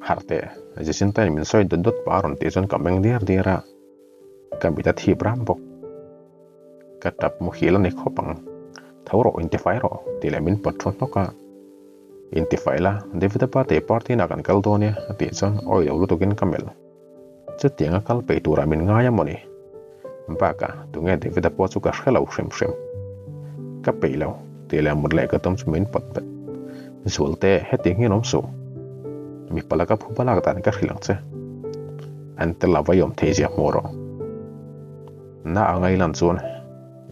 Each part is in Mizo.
Harh teh, Jacinta-in min sawi dawt dawt pah a rawn tih chuan ka meng diar diar a, ka mit a thip ram bawk. Ka tap muhil a ni khawp ang. Tho rawh, intifai rawh, tih leh min pawt thu hnawk a. Intifai la, David-a birthday party inah kan kal dawn e, a tih chuan awi lo lutukin ka melh. Chutianga kal peih turah min ngai a mawni? Bakah, tunge David-a pawh chu ka hre lo hrim hrim. Ka peih lo, tih leh mut leh ka tum chu min pawt bet. Zualte, heti ngin awm suh. Mipa laka phuba lak dan ka hrilh ang che. An tel a vai awm thei zia hmuh rawh. Na a ngai lan chuan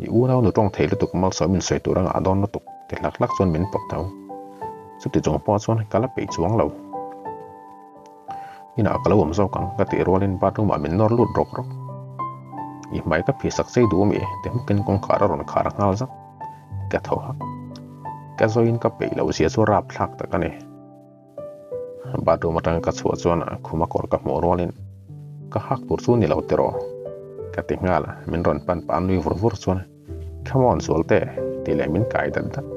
i unau nu tawng thei lutuk malsawm in sawi tur a ngah dawn lutuk ti hlak hlak chuan min pawt tho. Chuti chung pawh chuan ka la peih chuang lo. Inah ka lo awm zawk ang ka tih rualin bathroom ah min nawr lut rawk rawk. I hmai ka phih sak chei duh ami ti hmukin kawngkhar a rawn khar nghal zak. Ka tho hak. Ka zawiin ka peih loh zia chu rapthlak tak a ni. Bathroom atanga ka chhuah chuan khuma kawr ka hmuh rualin ka hak tur chu ni lo tiraw ka ti nghal a, min rawn pan pah a nui vur vur chuan Come on Zualte tih leh min kai dat dat.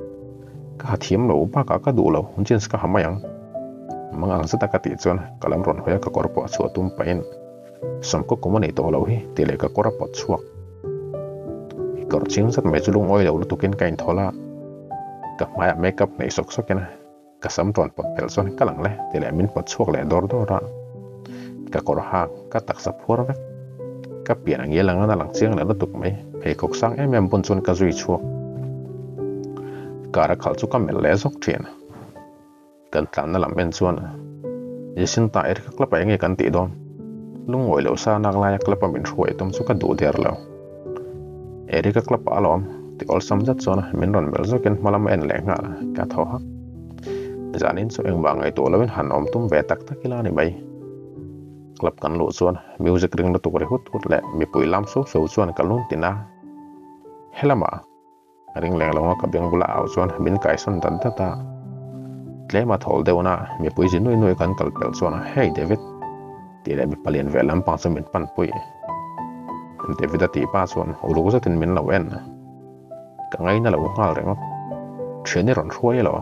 Ka ha thiam lo bakah ka duh lo jeans ka ha mai ang. Mang ang zeta ka tih chuan ka lam rawn hawi a ka kawr pawh a chhuah tum pahin Sawmkaw kum a nei tawh loh hi tih leh ka kawr a pawt chhuak. I kawr ching zet mai chu lungawi lo lutukin ka inthawl a, ka hmaiah makeup hnaih sawk sawkin Ka sam tawn pawt pelh chuan ka lang le ti leh min pawt chhuak leh dawr dawr a. Ka kawr hak, ka taksa phuar vek. Ka pian a ngial ang a lang chiang leh lutuk mai. Pheikhawk sang em em bun chuan ka zui chhuak. Car a khalh chu ka melh leh zawk thin. Kan tlanna lam en chuan Jacinta Erica club ah enge kan tih dawn? Lungngawi loh sa nak laia club a min hruai tum chu ka duh der lo. Erica club ah alawm ti awlsam zet chuan min rawn melh zawkin hma lam a en leh nghal ka thaw hak. Zanin chu engmah ngaihtuah loin han awm tum ve tak tak ila a ni mai. Club kan luh chuan music ring lutuk ri hut hut leh mipui lam so so chuan ka lun tin a. Helamah ring leng longa ka beng bula au chuan min kaisawn dat dat a. Tlema thawl deuhna mipui zi nui nui kan kal pelh chuan Hey David! Tih leh mipa lian ve lampang chu min pan pui. David a tih pa chuan uluk zetin min lo en. Ka ngaina lo nghal ringawt. Thian i rawn hruai elo?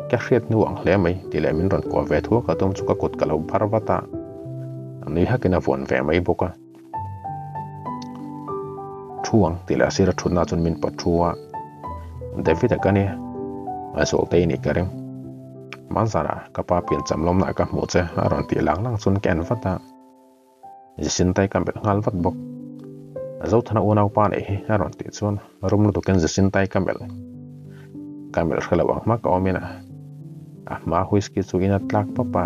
Ka hriat hnu ang hle mai tih leh min rawn kuah ve thuak a tum chu ka kut ka lo phar vat a. A nui hakin a vuan ve mai bawk a. Thu ang tih leh a sira thutna chuan min pawt thu a. David a ka nia, a zawlte i nih ka ring. Hmanzarah ka pa pian cham lawmna ka hmuh che a rawn tih lang lang chuan ka en vat a. Jacinta-i ka melh nghal vat bawk. Zothana unaupa neih hi a rawn tih chuan rum lutukin Jacinta-i ka melh. Ka melh hre lo ang hma ka awmin a a hma whisky chu in a tlak pawp a.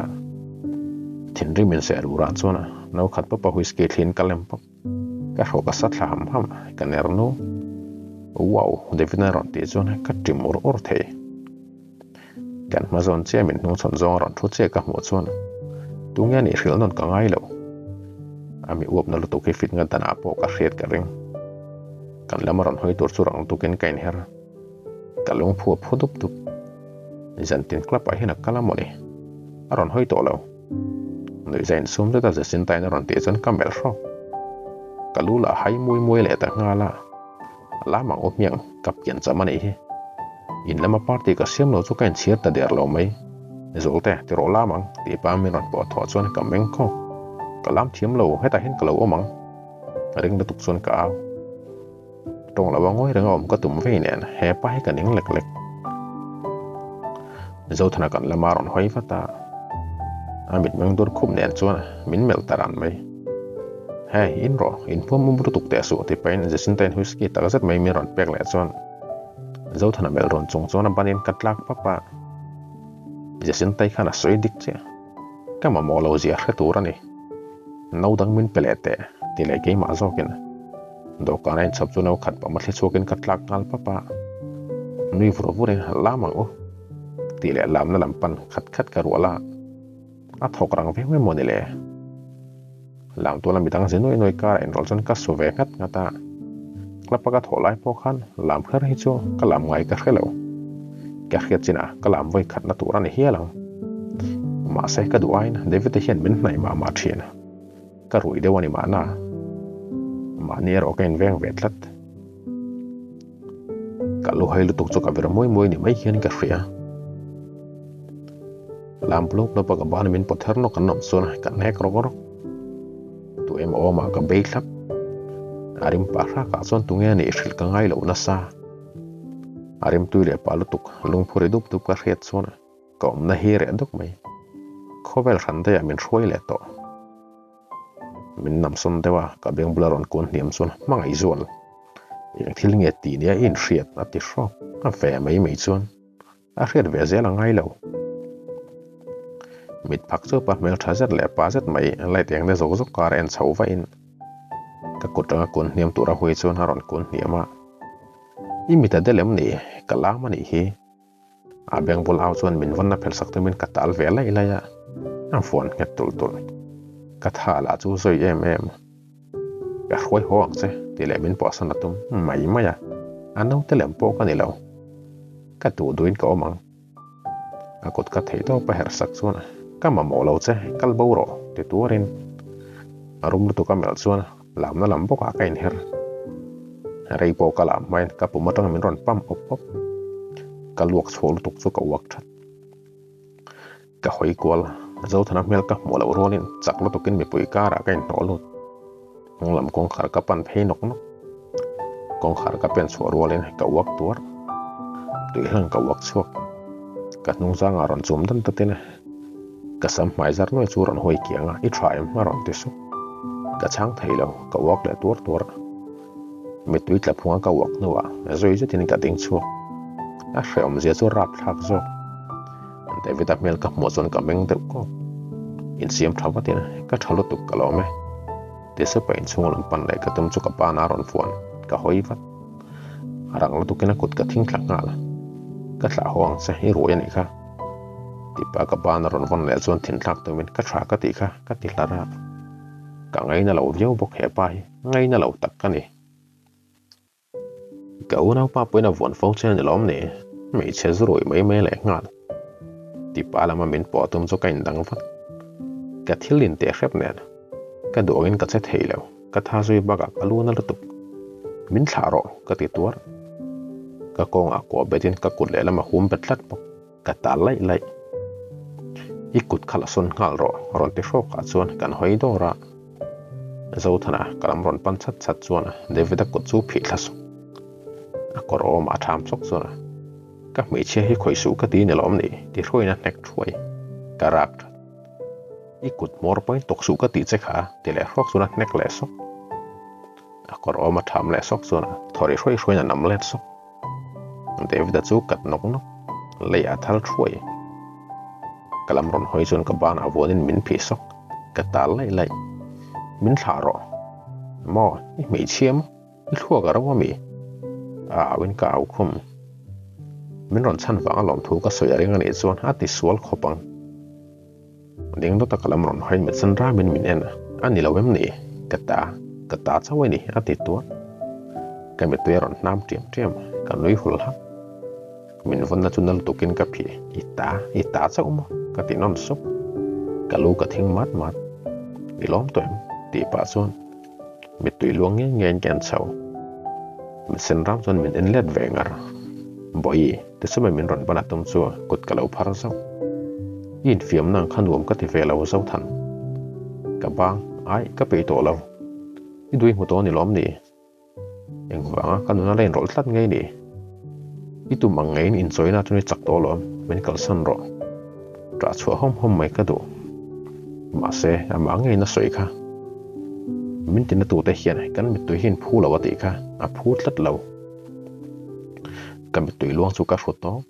Thinrim in seh rurah chuan no khat pawpa whisky thlin ka lem pawp. Ka hrawk a sa thla ham ham, ka ner nu. Wow! David-a rawn tih chuan ka ṭim ur ur thei. Kan hma zawn chiah min hnungchhawn zawng a rawn thu chiah ka hmuh chuan tunge a nih hrilh nawn ka ngai lo. A mi uapna lutuk hi fit ngat danah pawh ka hriat ka ring. Kan lam a rawn hawi tur chu rang lutukin ka inher. Ka lungphu a phu dup dup. Zantin club ah hian a kal a mawni. A rawn hawi tawh lo. Nuihza insum zet a Jacinta-in a rawn tih chuan ka melh hrawk. Ka lu lah hai mui mui leh ta nghal a. A lam ang u hmiang ka pian cham a nih hi. In lama party ka siam lo chu ka inchhir ta der lo mai. Zualte, ti rawh lam ang, tih pa min rawn pawh thawh chuan ka meng khawk. Ka lam thiam lo, hetah hian ka lo awm ang. Ring lutuk chuan ka au. Tawng lo a ngawi reng a awm ka tum vei nen, he pa hi ka ning lek lek. Zothana kan lama rawn hawi vat a, a mitmeng dur khup nen chuan min melh ta ran mai. Hey, in rawh, in hmuam um lutuk teh suh ti pahin Jacinta-in whisky tak zet mai min rawn pek leh chuan Zothana melh rawn chung chuan a banin ka tlak pap a. Jacinta-i khan a sawi dik chiah. Ka mamawh lo zia hre tur a ni. No dang min pe leh teh ti leh keimah zawkin dawhkan a inchhawp chu no khat pawh mathli chhuakin ka tlak nghal pap a. Nui vur vurin lam ang u tih leh lamna lam pan khat khat ka rual a. A thawk rang viau emaw ni le? Lam tuala midang zi nuai nuai kar a inrawlh chuan ka su ve nghat nghat a. Club a ka thawh lai pawh khan lam kher hi chu ka lam ngai ka hre lo. Ka hriat chinah ka lam vawi khatna tur a ni hial ang. Mahse ka duh aiin David-a hian min hnaih mah mah thin. Ka rui deuh a ni mahna. Mahni erawh ka inveng ve tlat. Ka lu hai lutuk chu ka vir muai muai ni mai hian ka hria. Lam blawp blawp a ka ban min pawt her nawk an awm chuan ka hnek rawk rawk. Tu emaw awmah ka bei thlap. A rim pah hrakah chuan tunge a nih hrilh ka ngai loh nasa. A rim tui leh pah lutuk lungphu ri dup dup ka hriat chuan ka awmna hi reh duk mai. Khawvel hran daihah min hruai leh tawh. Min namsawn deuh a, ka beng bula rawn kun hniam chuan hmangaih zual. Eng thil nge tih nia i inhriat a ti hrawk a ve mai mai chuan a hriat ve zel a ngai lo. Mit phak chu pa hmel tha zet leh pa zet mai light eng te zawk zawk kar a en chho vahin ka kut anga kun hniam tur a hui chuan a rawn kun hniam a. I mit a del em ni? Ka lam a nih hi. A beng bul au chuan min vawn a phelh sak tumin ka tal ve laih laih a, a vuan nghet tulh tulh. Ka tha lah chu zawi em em. Ka hruai haw ang che tih leh min pawhsan a tum mai mai a, a naute lem pawh ka ni lo. Ka duh duhin ka awm ang. A kut ka theih tawp a herh sak chuan ka mamawh lo che, kal bo rawh ti tuarin a rum lutuk a melh chuan Lamna lam bawkah ka inher. Rei pawh ka lam hmain ka pum atang min rawn pam awp awp. Ka luak chhuah lutuk chu ka uak that. Ka hawi kual, Zothana hmel ka hmuh loh rualin chak lutukin mipui karah ka inhnawh lut. Hnung lam kawngkhar ka pan phei nawk nawk. Kawngkhar ka pen chhuah rualin ka uak tuar. Tuihlang ka uak chhuak. Ka hnung zangah rawn chum dan tatin Ka sam hmai zar nuai chu rawn hawi kiang a, I tha em? a rawn ti sup. Ka chhang thei lo, ka uak leh tuar tuar. Mittui tla phunga ka uak hnuah zui zetin ka ding chhuak. A hrehawmzia chu rap thlak zawk. David-a hmel ka hmuh chuan ka meng deuh kawk. Insiam tha vatin ka tha lutuk ka lawm e. Ti supa inchhung lam pan leh ka tum chu ka pana rawn fuan, ka hawi vat. A rang lutukin a kut ka thing thla nghal. Ka thlah haw ang che, i ruai a nih kha. Tipa ka ban a rawn vawn leh chuan thinthlak tumin ka tha ka tih kha ka ti hlar a. Ka ngaina lo viau bawk he pa hi, ngaina lo tak ka ni. Ka unaupa pawhin a vuan fo che a ni lawm ni? Hmeichhe zu rui mai mai leh nghal. Tipa lama min pawh tum chu ka indang vat. Ka thil in teh hrep nen ka duh angin ka che thei lo, ka tha zui bakah ka lu na lutuk. Min thlah rawh ka ti tuar. Ka kawngah kuah betin ka kut lehlam a hum bet tlat bawk. Ka tal laih laih. I kut kha la sawn nghal rawh rawn ti hrawkah chuan kan hawi dawr a. Zothana ka lam rawn pan chat chat chuan David-a kut chu phih thla suk. A kawr awmah a ṭham chawk chuan ka hmeichhia hi khawih suh ka ti ni lawm ni ti hruaiin a hnek thuai. Ka rak ṭhat. I kut hmawr pawhin tawk suh ka tih che kha ti leh hrawk chuan a hnek leh sawk. A kawr awm a ṭham leh sawk chuan thaw ri hruai hruaiin a nam let sawk. David-a chu kat nawk nawk, lei a thal thuai. Ka lam rawn hawi chuan ka banah vuanin min phih sawk, ka tal laih laih. Min thlah rawh. Maw, i hmeichhia maw? I thluak a ro a mi? A auin ka au khum. Min rawn chhan vang a lawmthu ka sawi a ring a nih chuan a ti sual khawp ang. Ding dawta ka lam rawn hawi mit sen ramin min en a, a ni lo em ni? Ka ta, ka ta chauh a ni, a ti tuar. Ka mittui a rawn hnam ṭiam ṭiam, ka nui hul hak. Min vawnna chu na lutukin ka phih, i ta, i ta chauh maw? Ka ti nawn sup. Ka lu ka thing mat mat. I lawm tawh em? Tih pah chuan mittui luang ngei ngeiin ka en chho. Mit sen ram chuan min en let ve ngar. Bawihi, tichuan min rawn ban a tum chu kut ka lo phar zauh. I infiamna ang kha nuam ka ti ve lo Zothan. Ka bang, ai, ka peih tawh lo. I dui hmu tawh ni lawm ni? Engvanga ka nuna la inrawlh tlat ngei ni? I tum ang ngeiin inchawina chuan i chak tawh lawm, min kalsan rawh. Ṭah chhuah hawm hawm mai ka duh. Mahse, amah ngeiin a sawi kha. Min tina tute hian kan mittui hi in phu lo a tih kha a phu tlat lo. Ka mittui luang chu ka hru tawp.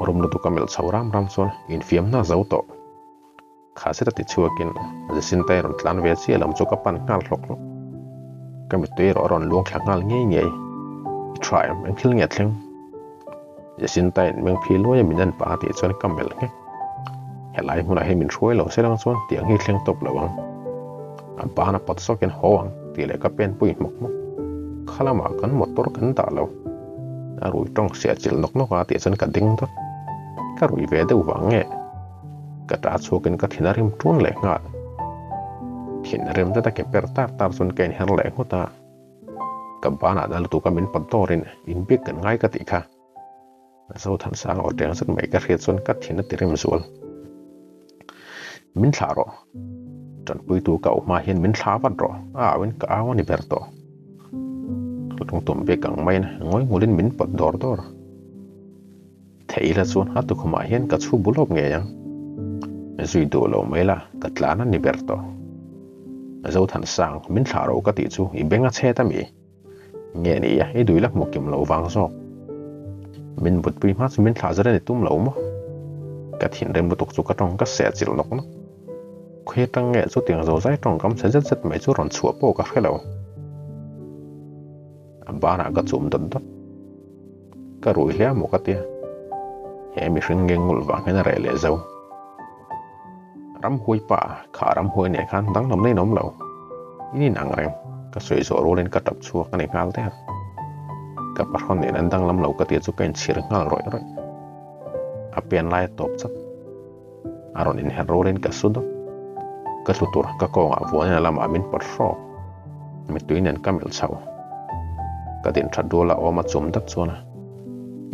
Rum lutuk a melh chho ram ram chuan infiamna a zo tawh. Kha zet a ti chhuakin Jacinta-i rawn tlan ve chiah lam chu ka pan nghal hlawk hlawk. Ka mittui erawh a rawn luang thla nghal ngei ngei. I tha em? Eng thil nge thleng? Jacinta-in meng phi luai a min en pah a tih chuan ka melh nghek. Helai hmunah hian min hruai lo se lang chuan tiang hi thleng tawp lo ang. A ban a pawt sawkin haw ang tih leh ka pen pui hmawk hmawk. Kha lamah kan motor kan dah lo. A rui tawng siah chilh nawk nawk a tih chuan ka ding dawt. Ka rui ve deuh vang nge? Ka ta chhuakin ka thin a rim ṭun leh nghal. Thin a rim zet a ke per tar tar chuan ka inher leh nghut a. Ka banah na lutuk a min pawt dawrin inbiak kan ngai ka tih kha. Zothansanga aw teng zet mai ka hriat chuan ka thin a ti rem zual. Min thlah rawh. Tanpuitu ka auh hma hian min thlah vat rawh. A auin ka au a ni ber tawh. Lungtum bik ang maiin ngawi ngulin min pawt dawr dawr. Thei ila chuan a tukhumah hian ka chhu bu lawp ngei ang. Zui duh lo mai la, ka tlan a ni ber tawh. Zothansang, min thlah rawh ka tih chu i beng a chhet a mi? Nge ni a, i duih la hmuh kim loh vang zawk. Min butpui hma chu min thlah zar a ni tum lo maw? Ka thinrim lutuk chu ka tawng ka seh chilh nawk nawk. Khawi atang nge chutiang zozai tawngkam chhe zet zet mai chu rawn chhuah pawh ka hre lo. A banah ka chum dawt dawt. Ka rui hle a maw ka tia. He mihring nge ngulh vang hian a reh leh zo. Ramhuai pa kha ramhuai nen khan danglam na in awm lo. In in ang reng. Ka sawi zawh rualin ka tap chhuak a ni nghal der. Ka pahrawn nen an danglam lo ka tia chu ka inchhir nghal rawih rawih. A pen lai a tawp chat. A rawn inher rualin ka su dawt. Ka hlu tur ka kawngah vuanin a lamah min pawt hrawk. Mittui nen ka melh chho. Ka din that rual a awm a chum dat chuan a,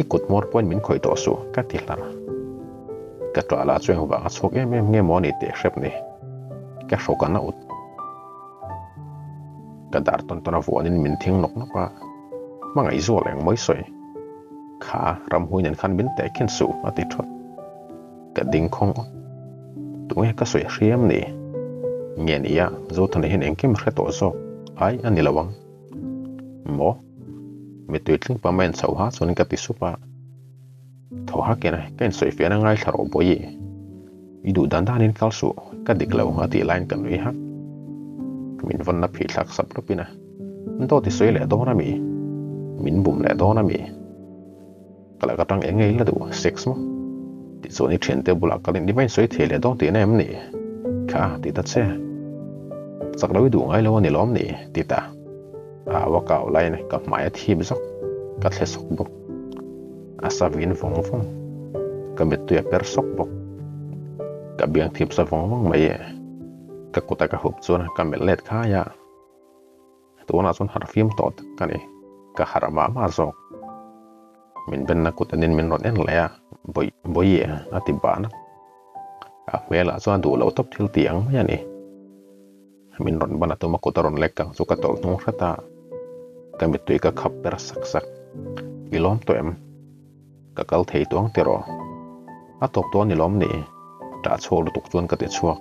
I kut hmawr pawhin min khawih tawh suh, ka ti hlar. Ka ṭah lah chu engvang a chhuak em em nge maw a ni teh hrep ni. Ka hrawk a na ut. Ka dar tawn tawn a vuanin min thing nawk nawk a, Hmangaih zual eng mawi sawi. Kha ramhui nen khan min teh khin suh, a ti ṭhawt. Ka ding khawng awt. Tunge ka sawi hriam ni? Nge nia, Zothana hian engkim a hre tawh zawk ai a ni lo ang. Maw? Mittui tling pah mai an chhoh ha chuan ka ti sup a. Thaw hakin ka insawifiahna ngaithla rawh Bawihi. I duh dan danin kal suh, ka dik lo a tih laiin ka nui hak. Min vawnna phih thlak sap lawpin a, Dawt i sawi leh dawn a mi? Min bum leh dawn a mi? Ka laka tang eng ngei la duh sex maw? Tichuan i thiante bulah kalin i va insawi thei leh dawn tihna em ni? Kha ti ta che. Chak lo i duh ngai lo a ni lawm ni? Ti ta. A au a kau laiin ka hmai a thip zawk, ka thle sawk bawk. A sa vin vawng vawng. Ka mittui a per sawk bawk. Ka biang thip sa vawng vawng mai e. Ka kut a ka hup chuan ka melh let khai a. Tunah chuan harh fim tawh tak ka ni. Ka harh mah mah zawk. Min benna kut anin min rawn en leh a, Bawi, Bawi a ti bah nak. A hmelah chuan a duh loh tawp thil tih ang mai a ni. Min rawn ban a tum a kut a rawn lek kang chu ka tawlh hnung hret a, ka mittui ka khap per sak sak. I lawm tawh em? Ka kal thei tuang tiraw? A tawp tawh a ni lawm ni? Ṭah chhuak lutuk chuan ka ti chhuak.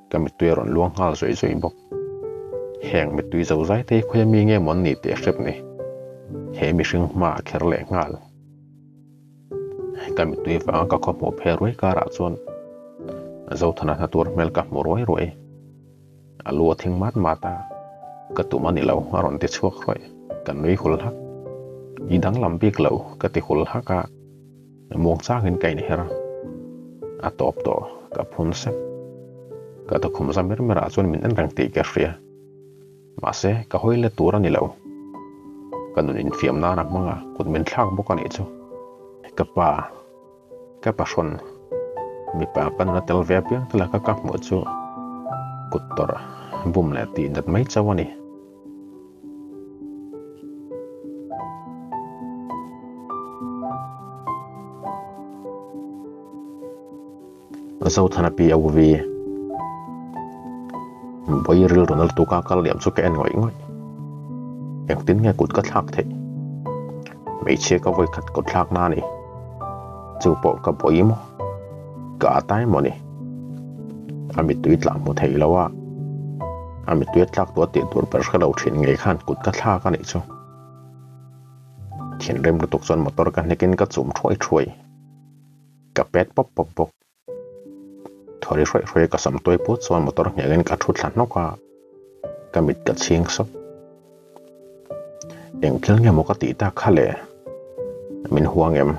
Ka mittui a rawn luang nghal zawih zawih bawk. Heng mittui zo zai te hi khawi ami nge maw an nih teh hrep ni? He mihring hma a kher leh nghal. Ka mittui vanga ka khaw hmuh phei ruai karah chuan Zothana hna tur hmel ka hmu ruai ruai. A lu a thing mat mat a, ka tum a ni lo a rawn ti chhuak hrawih. Ka nui hul hak. I danglam bik lo ka ti hul hak a. Muang changin ka inher a, a tawp tawh ka phun sep. Ka tukhum za mer merah chuan min en reng tih ka hria. Mahse, ka hawi let tur a ni lo. Ka nun infiam nan a hmang a, kut min thlak bawk a nih chu. Ka pa, ka pahrawn, mipa ka nun a tel ve apiang te laka ka hmuh chu kut tawrh bum leh tih nat mai chauh a ni. Zothana POV Bawi rilru nal tuka kal liam chu ka en ngawih ngawih. Engtin nge kut ka thlak theih? Hmeichhia ka vawi khat kut thlak na a ni. Chu pawh ka bawi maw? Ka atai maw ni? A mittui tla hmu thei lo a, a mittui a tlak tawh a tih tur ber hre lo thin ngei khan kut ka thlak a nih chu. Thinrim lutuk chuan motor ka hnekin ka chum thuai thuai. Ka pet pawp pawp bawk. Thawri hruai hruai ka sam tuai put chuan motor nghengin ka thu thla hnawk a, ka mit ka chhing sawp. Eng thil nge maw ka tih tak kha le? Min huang em?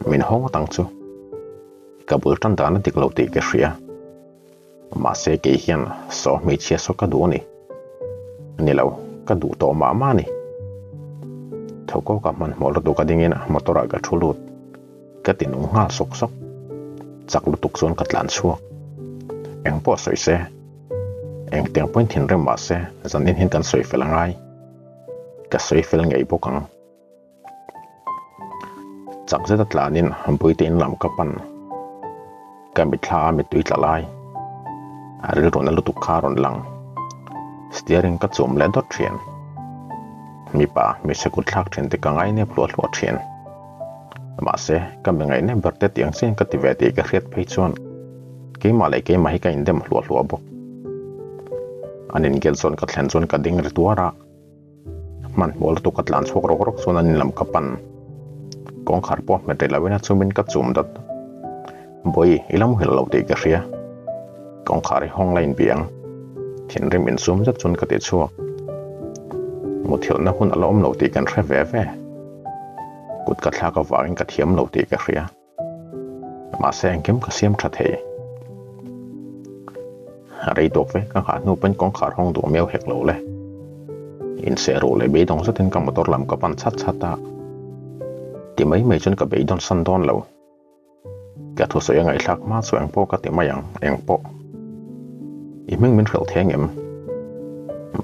Min hawng ngawt ang chu. Ka bul tan dan a dik lo tih ka hria. Mahse kei hian saw hmeichhia saw ka duh a ni. Ni lo, ka duh tawh mah mah a ni. Tho kawka hmanhmawh lutuk a dingin motor ah ka thu lut. Ka ti nung nghal sawk sawk. Chak lutuk chuan ka tlan chhuak. Eng pawh sawi se, engtiang pawhin thinrim mah se zanin hian kan sawi fel a ngai. Ka sawi fel ngei bawk ang. Chak zeta tlanin Buite in lam ka pan. Ka mitthla a mittui tla lai. A rilru na lutuk kha a rawn lang. Steering ka chum leh dawt thin. Mipa hmeichhe kut thlak thin te ka ngai nep hluah hluah thin. Mahse, ka mi ngaih nep ber te tiang chian ka ti ve tih ka hriat phei chuan keimah leh keimah hi ka indem hluah hluah bawk. An ingel chuan ka thlen chuan ka ding ri tuar a. Hmanhmawh lutuk ka tlan chhuak rawk rawk chuan an inlam ka pan. Kawngkhar pawh hmet rih loin a chumin ka chum dat. Bawi, i la muhil lo tih ka hria. Kawngkhar hi hawng la inbih ang. Thinrim insum zet chuan ka ti chhuak. Muthilhna hun a la awm lo tih kan hre ve ve. Kut ka thlak avangin ka thiam lo tih ka hria. Mahse engkim ka siam tha thei. Rei tawk ve ka nghah hnu pawn kawngkhar hawng duh miau hek lo le. Inseh ruh leh beidawng zetin ka motor lam ka pan chhat chhat a. Ti mai mai chuan ka beidawn san dawn lo. Ka thusawi a ngaihthlak hma chu engpawh ka ti mai ang, engpawh. I hming min hrilh thei angem?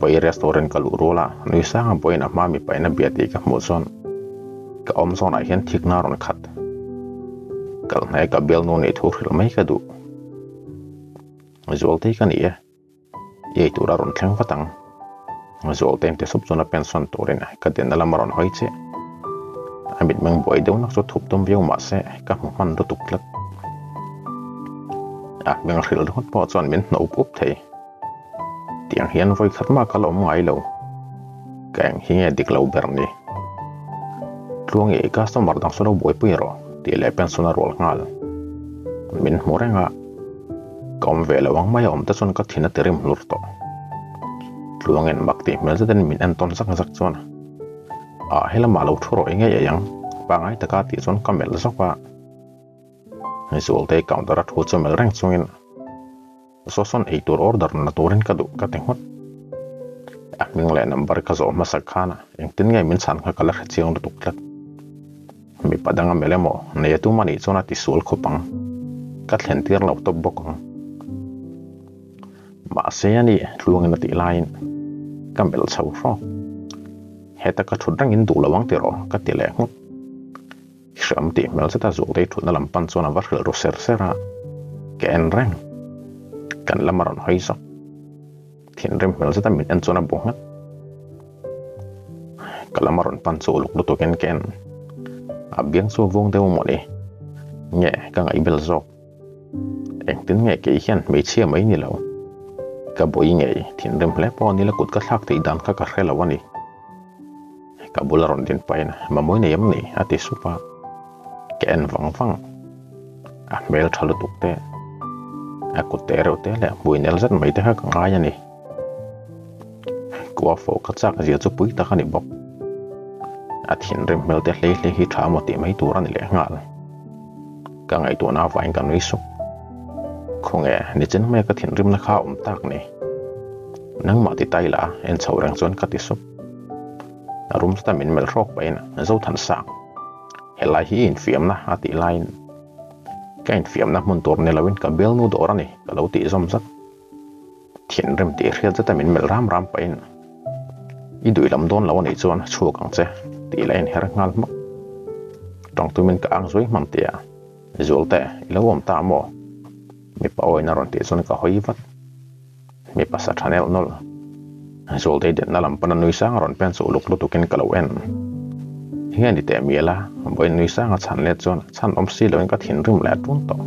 Vawi restaurant ka luh rual a, nui sanga vawiin a hma mipa in a bia tih ka hmuh chuan ka awm zawnah hian thikna a rawn khat. Kalhnaia ka bialnu nih thu hrilh mai ka duh. Zualtei ka ni e. I ei tur a rawn thleng vat ang. Zualte in ti sup chuan a pension turin ka dinna lam a rawn hawi chiah. A mitmeng buai deuh nak chu thup tum viau mah se ka hmu hman lutuk tlat. A hming hrilh ringawt pawh chuan min hno up up thei. Tiang hian vawi khat mah ka la awm ngai lo. Ka eng hi nge dik lo ber ni? Tluangi customer dang saw lo buaipui rawh tih leh pension a rual nghal. Min hmu reng a. Ka awm ve lo ang mai a awm te chuan ka thin a ti rim hlur tawh. Tluangin mak tih hmel zetin min en tawn zak zak chuan a helamah lo thu rawh i ngei ei ang pangai taka tih chuan ka melh zawk a. Zualte counter a thu chu melh reng chungin Sawsawn ei tur order na turin ka duh ka ti nghut. A hming leh number ka zawh hmasak khan engtin nge min chhan kha ka la hre chiang lutuk tlat. Mipa dang a melh emaw nei a tum a nih chuan a ti sual khawp ang. Ka thlen tir lo tawp bawk ang. Mahse a ni tluangin a tih laiin ka melh chho hrawk. Heta ka thut rengin duh lo ang tiraw ka ti leh nghut. Hram tih hmel zeta Zualtei thutna lam pan chuan a va hrilh ru ser ser a, ka en reng. Kan lam a rawn hawi zawk. Thinrim hmel zeta min en chuan a bu nghat. Ka lam a rawn pan chu uluk lutukin ka en. A biang chu a vawng deuh maw ni? Nge ka ngaihbel zawk? Engtin nge kei hian hmeichhia mai ni lo? Ka bawi ngei thinrim hle pawh nila kut ka thlak theih dan kha ka hre lo a ni. Ka bula rawn din pahin Mamawi nei em ni? a ti sup a, ka en vang vang. A hmel tha lutuk te, a kut te reuh te leh hmui nel zet mai te kha ka ngai a ni. Kua fawh ka chak zia chu pui tak a ni bawk. A thinrim hmel te hlei hlei hi tha maw tih mai tur a ni leh nghal. Ka ngaihtuahna avangin ka nui sup. Khawnge, nichin hmai ka thinrimna kha a awm tak ni. Nangmah ti tai la, en chho reng chuan ka ti sup. A rum zeta min melh hrawk pahin Zothansang, helai hi i infiamna a tih laiin ka infiamna hmun tur ni loin ka bialnu dawr a ni ka lo tih zawm zat. Thinrim tih hriat zeta min melh ram ram pahin I duih lam dawn lo a nih chuan chhuak ang che tih la inher nghal hmak. Tawng tumin ka ang zui hman tia, Zualte, i lo awm ta maw? Mipa awin a rawn tih chuan ka hawi vat. Mipa sa tha neuh nawlh. Zualtei denna lam pana nui sang a rawn pen chu uluk lutukin ka lo en. Enge ni teh mial a, vawiin nui sang a chhan let chuan chhan awm si loin ka thinrim leh a tun tawh.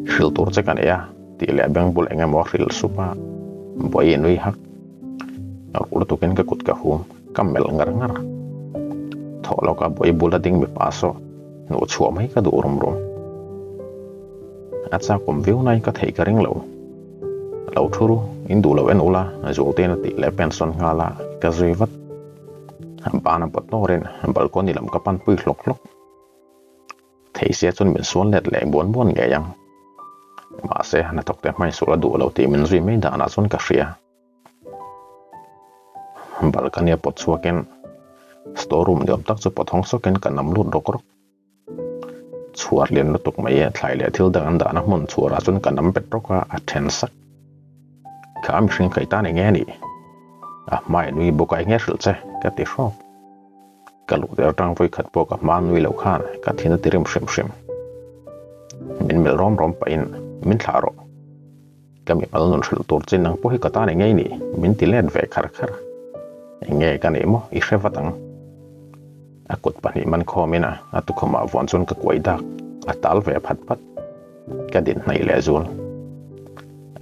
Hrilh tur che ka nei a, tih leh beng bul eng emaw a hrilh sup a, vawiin nui hak. Ruh lutukin ka kut ka hum, ka melh ngar ngar. Thawh lawka vawi bula ding mipa saw hnuh chhuah mai ka duh rum rum. A chak awm viau nain ka theih ka ring lo. Lo thu ru, in duh lo en ula, Zualtein a tih leh pension nghal a, ka zui vat. Ban a pawt nawrin balcony lam ka pan pui hlawk hlawk. Thei sia chuan min suan let leh buan buan ngei ang. Mahse, hnathawk te hmai sual a duh lo tih min zui mai danah chuan ka hria. Balcony a pawt chhuakin store room ni awm tak chu pawt hawng sawkin ka nam lut rawk rawk. Chhuar lian lutuk mai e, thlai leh thil dang an dahna hmun chhuarah chuan ka nam bet rawk a, a then sak. Kha mihring kai tan enge a nih? A hmai nui bawk a enge hrilh che? Ka ti hrawk. Ka luh der tang vawi khat pawh ka hma nui loh khan ka thin a ti rim hrim hrim. Min melh rawm rawm pahin min thlah rawh. Ka mimal nun hrilh tur chin ang pawh hi ka tan eng ngei ni min ti let ve khar khar. Eng nge ka nih maw i hre vat ang. A kut pahnih man khawmin a tukhumah vuan chuan ka kuai dak a tal ve phat phat. Ka din hnaih leh zul.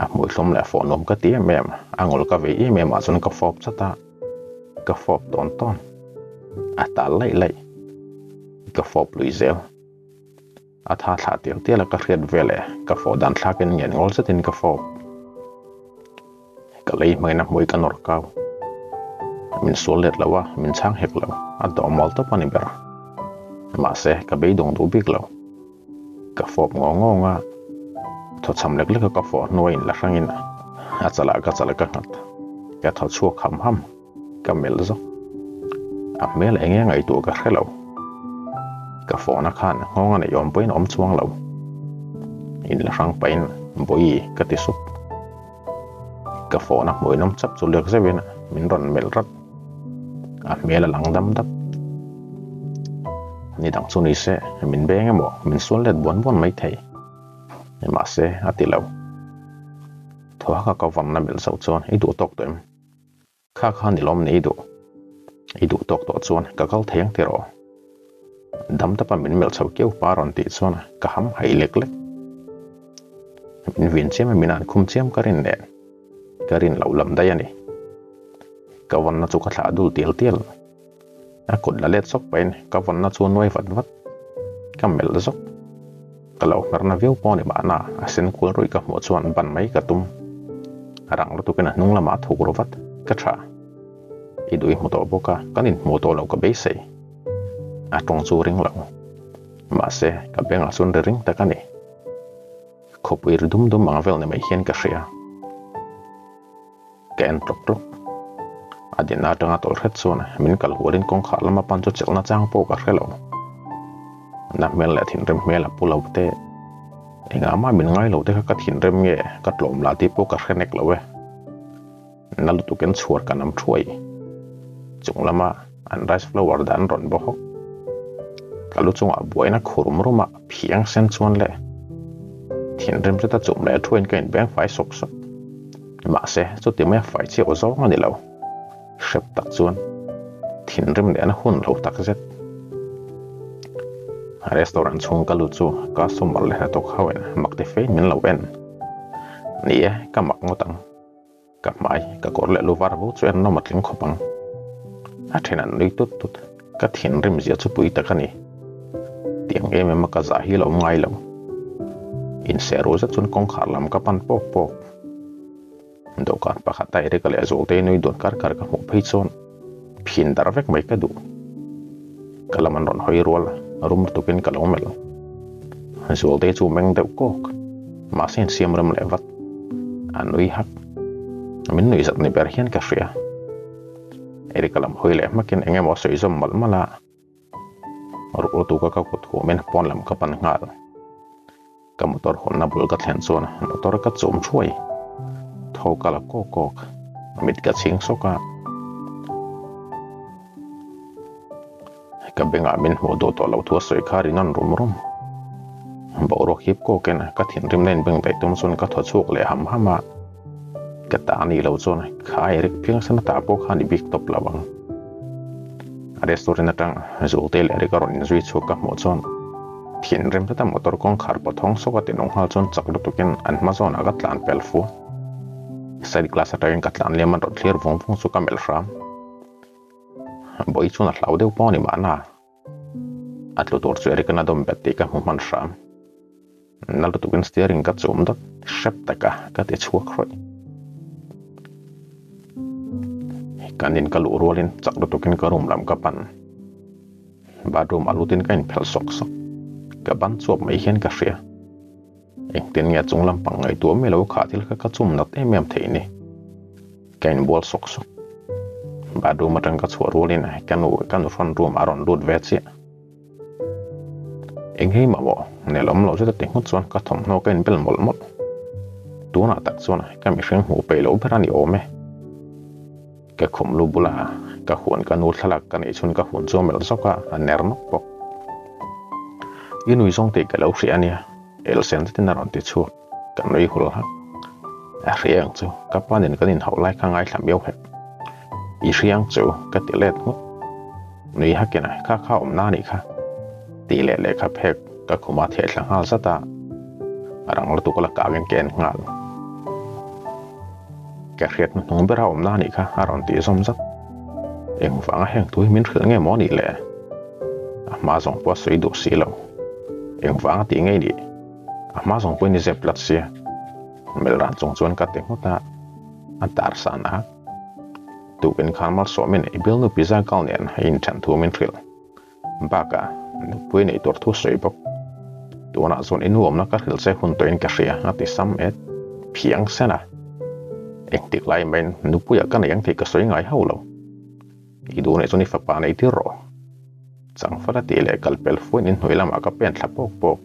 A hmuihlawm leh fawh nuam ka ti em em, a ngawl ka vei em em ah chuan ka fawp chat a, ka fawp tawn tawn. A tal laih laih. Ka fawp lui zel. A tha thlah tial tial a ka hriat veleh ka fawh dan thlakin ngen ngawl zetin ka fawp. Ka lei hmain a hmui ka nawr kau. Min sual let lo a, min chhang hek lo. A dawh mual tawp a ni ber. Mahse, ka beidawng duh bik lo. Ka fawp ngawng ngawng a, thawchham lek lek a ka fawh hnuaiin la hrangin a chalah ka chal ka nghat. Ka thaw chhuak ham ham, ka melh zawk. A hmel eng nge ngaihtuah ka hre lo. Ka fawhna khan nghawng a neih awm pawhin a awm chuang lo. In la hrang pahin Bawihi ka ti sup. Ka fawhna hmuinawm chap chu lek zeuhin min rawn melh rat. A hmel a lang dam dap. Ni dang chu ni se, min beng emaw min sual let buan buan mai thei. Mahse, a ti lo. Thaw haka ka vawnna melh zauh chuan i duh tawk tawh em? Kha kha ni lawm ni i duh. I duh tawk tawh chuan ka kal thei ang tiraw? Dam tapa min melh chho keu pa rawn tih chuan ka ham haih lek lek. Min vin chiam a min an khum chiam ka rin nen ka rin loh lam daih a ni. Ka vawnna chu ka thlah dul tial tial. A kut la let sawk pahin ka vawnna chu a nuai vat vat. Ka melh zawk. Ka lo hmerna viau pawh ni mahna a sen kual ruih ka hmuh chuan ban mai ka tum. Rang lutukin a hnung lamah a thuk ru vat. Ka tha. I duh i hmu tawh bawk a, kan inhmuh tawh loh ka beisei. A tawng chu ring lo. Mahse, ka bengah chuan ri ring tak a ni. Khawpui ri dum dum ang vel ni mai hian ka hria. Ka en tlawk tlawk. A dinna atanga tawlh hret chuan min kal hualin kawngkhar lama pan chu chelhna chang pawh ka hre lo. Na hmel leh thinrim hmel a pu lo te. Engah mah min ngai lo te kha ka thinrim nge ka tlawm lah tih pawh ka hre nek lo e. Na lutukin chhuar ka nam thuai. Chung lama an rice flour dan rawn baw hawk. Ka lu chungah buaina khurum ruma phiang sen chuan le thinrim zeta chum leh thuaiin ka inbeng fai sawk sawk. Mahse, chuti maia fai chiah zawng a ni lo. Hrep tak chuan thinrim lehna hun lo tak zet. Restaurant chhung ka lut chu customer leh hnathawk ho in mak ti fein min lo en. Ni e, ka mak ngawt ang. Ka hmai, ka kawr leh lu var vo chu en nawm a tling khawp ang. A then an nui tut tut. Ka thinrim zia chu pui tak a ni. Tiang em em a ka zah hi la awm ngai lo. Inseh ru zet chuan kawngkhar lam ka pan pawk pawk. Dawhkan pakhat a Eric-a leh Zualtei nui dun kar kar ka hmuh phei chuan phin dar vek mai ka duh. Ka lam an rawn hawi rual a, rum lutukin ka lo melh. Zualtei chu meng deuh kawk, mahse insiam rem leh vat. A nui hak. Min nui zat ni ber hian ka hria. Eric-a lam hawi leh hmakin eng emaw a sawi zawm malh malh a. Ruh lutuka ka kut huamin pawn lam ka pan nghal. Ka motor hawnna bul ka thlen chuan motor ka chum thuai. Tho ka la kawk kawk. Mit ka chhing sawk a. Ka bengah min hmuh duh tawh loh thu a sawi kha ri nawn rum rum. Boruak hip kawkin ka thinrimna in beng daih tum chuan ka thaw chhuak leh ham ham a. Ka ta a nih loh chuan kha Eric phiangsen a ta pawh kha a ni bik tawp lo ang. Restaurant atang Zulte leh Eric a rawn inzui chhuak ka hmuh chuan thinrim zeta motor kawngkhar pathawng sawk a tinung nghal chuan chak lutukin an hma zawnah ka tlan pel fu. Side glass atangin ka tlan liam an rawn thlir vung vung chu ka melh hram. Bawi chuan a hlau deuh pawh a ni mahna. A tlu tur chu Eric an a dawm bet tih ka hmu hman hram. Na lutukin steering ka chum dawt hrep tak a, ka ti chhuak hrawih. Kan in ka luh rualin chak lutukin ka room lam ka pan. Bathroom a lutin ka inphelh sawk sawk. Ka ban chuap mai hian ka hria. Engtin nge chung lampang ngaihtuah mi lo kha thil kha ka chum nat em em theih ni. Ka inbual sawk sawk. Bathroom atang ka chhuah rualin ka nu ka nu hrawn room a rawn lut ve chiah. Eng hei mah maw? Nelawm loh zet a ti nghut chuan ka thawmhnaw ka inbel mawlh mawlh. Tunah tak chuan ka mihring hmuh peih loh ber a ni awm e. Ka khum lu bula Ka huan ka nu thlalak ka neih chhun ka huan chu a melh zawk a, a ner nawk bawk. I nui zawng tih ka lo hria ania, elsen zetin a rawn ti chhuak. Ka nui hul hak. A hria ang chu, ka pa nen kan inhauh lai kha ngaithla miau hek. I hria ang chu, ka ti let nghut. Nui hakin a, kha kha awm na anih kha. Tih leh lehkha phek ka khuma theh thla nghal zat a, a rang lutuk la kangin ka en nghal. Ka hriat hnuhnung bera awm na anih kha a rawn tih zawm zat. Engvanga heng thu hi min hrilh nge maw anih le? A hma zawng pawh a sawi duh si lo. Engvanga tih ngei nih? A hma zawng pawhin i zep tlat sia. Melh ran chung chuan ka ti nghut a, a tar san a. Tukin khan malsawmin i bialnu pizza kal nen a inthen thu min hrilh. Bakah, nupui neih tur thu sawi bawk. Tunah chuan i nuamna ka hrilh che hun tawhin ka hria a ti sam et phiang sen a. Engtik lai maiin nupuiah ka nei ang tih ka sawi ngai hauh lo. I duh neih chuan i fapa nei tir rawh. Changfala tih leh kal pel fuin inhnuai lamah ka pen thla pawk pawk.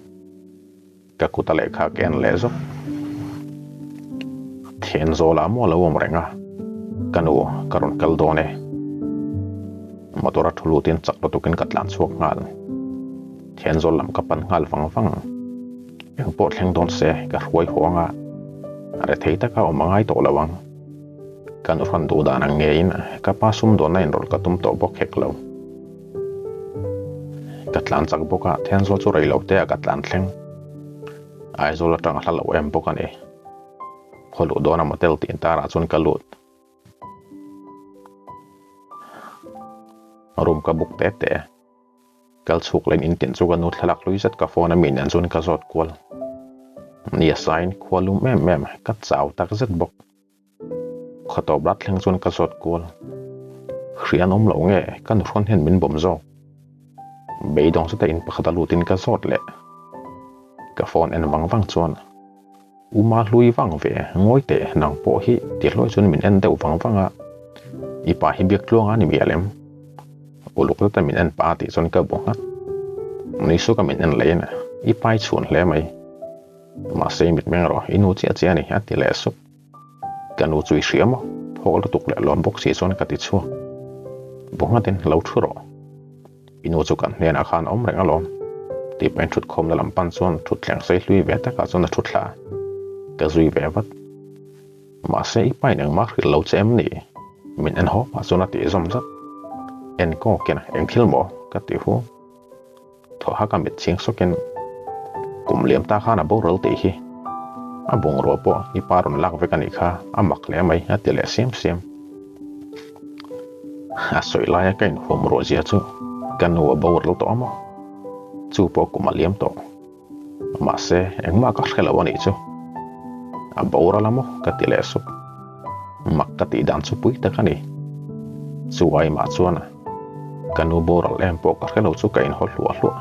Ka kut a lehkha ka en leh zawk. Thian zawlah maw lo awm reng a, ka nu ka rawn kal dawn e. Motor a thu lutin chak lutukin ka tlan chhuak nghal. Thian zawl lam ka pan nghal vang vang. Eng pawh thleng dawn se ka hruai haw ang a, rethei taka awm a ngai tawh lo ang. Kan rawn duh dan ang ngeiin ka pa sumdawnna inrawlh ka tum tawh bawk hek lo. Ka tlan chak bawk a, Thenzawl chu rei lo te ah ka tlan thleng. Aizawl atang a hla lo em bawk a ni. Khaw luh dawna motel tih intarah chuan ka lut. Room ka book te te. Kal chhuk leh in tin chu ka nu thlalak hlui zet ka phone a mi nen chuan ka zawt kual. Ni a sain khua lum em em ka chau tak zet bawk. Khaw tawp rat thleng chuan ka zawt kual. Hri an awm loh nge ka nuhrawn hian min bawm zawk. Beidawng zeta in pakhat a lutin ka zawt leh. Ka phone en vang vang chuan U ma hlui vang ve ngawi teh nang pawh hi ti hlawi chuan min en deuh vang vang a. I pa hi biak tluang a ni mial em? Uluk zeta min en pah a tih chuan ka bu nghat. Nui suka min en leh in i pai chhun hle mai. Mahse i mitmeng erawh i nu chiah chiah a ni a ti leh sup. Ka nu chu i hria maw? Phawk lutuk leh lawm bawk si chuan ka ti chhuak. Bu nghatin lo thu rawh. I nu chu kan hnenah khan a awm reng alawm. Tih pahin thutkhawmna lam pan chuan thutthleng sei hlui ve takah chuan a thu thla. Ka zui ve vat. Mahse i pain engmah hrilh lo che em ni? Min en haw pah chuan a tih zawm zat. En kawkin eng thil maw? Ka ti hu. Thaw hak a mit chhing sawkin kum liam ta khan a boral tih hi a bungrua pawh i pa rawn lak vek a nih kha a mak hle mai a ti leh siam siam. A sawi laia ka inhuam ruah zia chu ka nu a boral tawh a maw? Chu pawh kum a liam tawh. Mahse engmah ka hre lo a nih chu. A boral a maw ka ti leh sup. Mak ka tih dan chu pui tak a ni. Chu aimah chuan ka nu boral em pawh ka hre lo chu ka inhaw hluah hluah.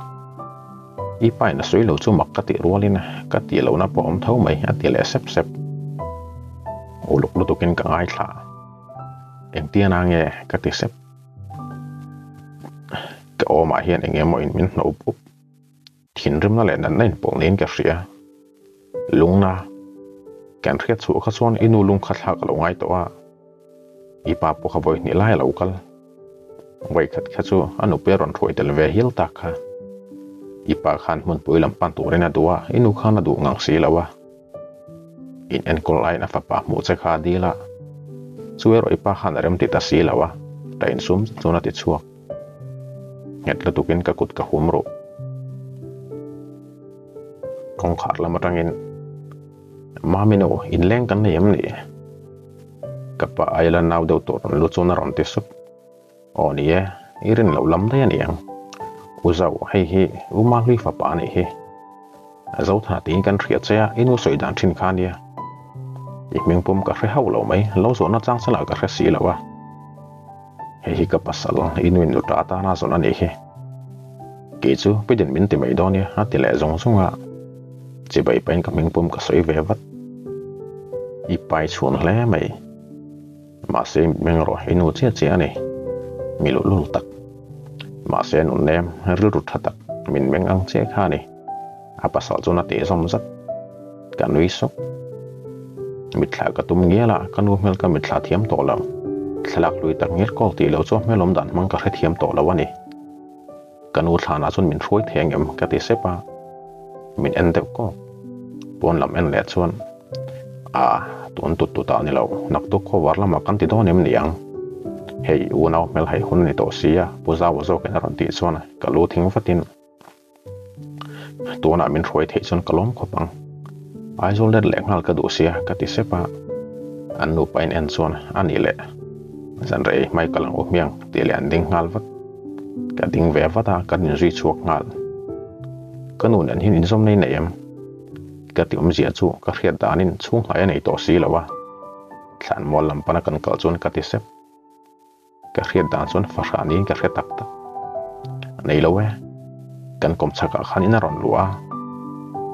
I pain a sawi lo chu mak ka tih rualin ka tih lohna pawh awm tho mai a ti leh sep sep. Uluk lutukin ka ngaithla. Engtiana nge ka ti sep. Ka awmah hian eng emaw in min hnawh up up. Thinrimna leh natna inpawlh niin ka hria. Lungna, kan hriat chhuah kha chuan i nu lung kha thlak a lo ngai tawh a, i pa pawh kha vawi hnih lai a lo kal. Vawi khat kha chu a nupui a rawn hruai tel ve hial tak kha. I pa khan hmunpui lam pan turin a duh a, i nu khan a duh ngang si lo a. In enkawl aiin a fapa hmuh che kha a dil a, chu erawh i pa khan a remti ta si lo a, ta insum zet chuan a ti chhuak. Nghet lutukin ka kut ka hum ruh. Kawngkhar lam atangin, Mami nu, inleng kan nei em ni? Ka pa aia la nau deuh tur rawn lu chuan a rawn ti sup. Aw ni e, i rin loh lam daih a ni ang. U Zau, hei hi U Mahlui fapa a nih hi. Zotha tiin kan hria che a, i nu sawi dan thin kha ania. I hming pum ka hre hauh lo mai, lo zawhna chang salah ka hre si lo a. Hei hi ka pasal, i nu in nuta atana zawn a nih hi. Kei chu Pidin min ti mai dawn nia, a ti leh zung zung a. Chibai pahin ka hming pum ka sawi ve vat. I pai chhun hle mai. Mahse i mitmeng erawh i nu chiah chiah a ni. Mi luhlul tak. Mahse nun nem, rilru tha tak, min meng ang chiah kha a ni. A pasal chuan a tih zawm zat. Ka nui sawk. Mitthla ka tum ngial a, ka nu hmel ka mitthla thiam tawh lo. Thlalak hlui tak ngil kawk tih loh chu hmelawm dan hmang ka hrethiam tawh lo a ni. Ka nu thlanah chuan min hruai thei angem ka ti sep a, min en deuh kawk. Pawn lam en leh chuan A, tun tut tut ah ni lo, naktuk khawvar lamah kan ti dawn em ni ang? Hei unau hmel hai hun a ni tawh sia, Pu Zaua zawkin a rawn tih chuan ka lu thing vatin Tunah min hruai theih chuan ka lawm khawp ang. Aizawl let leh nghal ka duh sia ka ti sep a, an nupa in en chuan a nih leh zan rei hmai ka lang u hmiang tih leh an ding nghal vat. Ka ding ve vat a, kan inzui chhuak nghal. Ka nu nen hian inzawm nei nei em? Ka ti awmzia chu ka hriat danin chhunghnai a nei tawh si lo a, thlan mual lam pana kan kal chuan ka ti sep. Ka hriat dan chuan fahrah niin ka hre tak tak. A nei lo e. Kan kawm chhakah khan in a rawn luah a.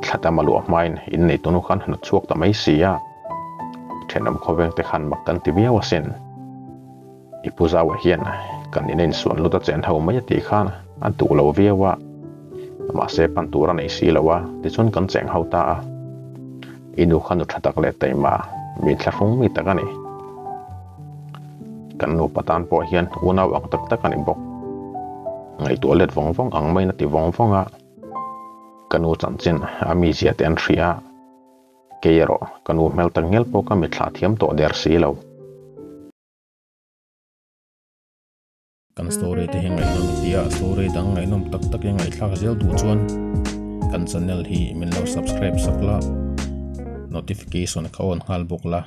Thla tam a luah hmain in nei tunu khan hnawt chhuak ta mai si a. Thenawm khawveng te khan mak kan ti viau asin. I pu Zaua hian kan ina insuan lut a chen ho mai a tih khan a duh lo viau a. Mahse pan tur a nei si lo a, tichuan kan cheng ho ta a. I nu kha nu tha tak leh taima mi thlahrung mi tak a ni. Kan nupa tan pawh hian unau ang tak tak a ni bawk. Ngaihtuah let vawng vawng ang maiin a ti vawng vawng a. Ka nu chanchin a mizia te an hria a, kei erawh ka nu hmel tak ngial pawh ka mitthla thiam tawh der si lo. Kan story te hi ngaihnawm i tia, story dang ngaihnawm tak tak i ngaihthlak zel duh chuan kan channel hi min lo subscribe sak la, notification kha on nghal bawk la,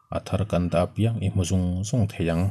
a thar kan dah apiang i hmu zung zung thei ang.